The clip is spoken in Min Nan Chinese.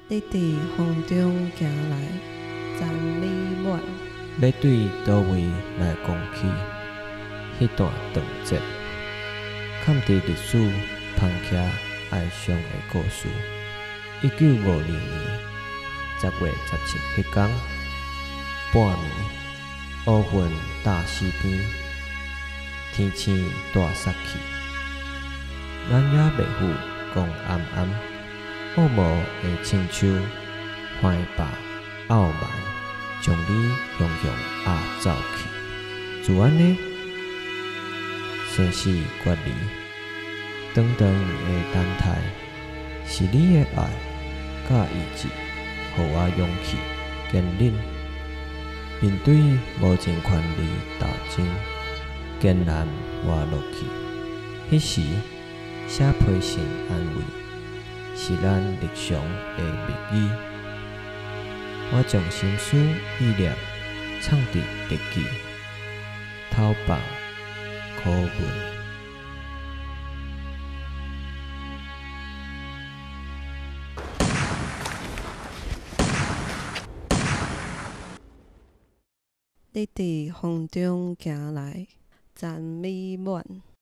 你佇風中行來，讚美滿。欲對佗位來講起彼段轉折，崁佇歷史芳起哀傷的故事。1952年10月17彼工半暝，烏雲罩四邊，天星大煞去，咱猶袂赴講暗暗，烏無的親像橫霸傲慢，將你雄雄壓走去。就按呢，生死決離，長長的等待，是你的愛佮意志，予我勇氣堅忍，面對無盡權力鬥爭，艱難活落去。彼時寫批信安慰，是咱日常的密語。我將心思意念藏佇日記，偷放苦悶。你佇風中行來，讚美滿。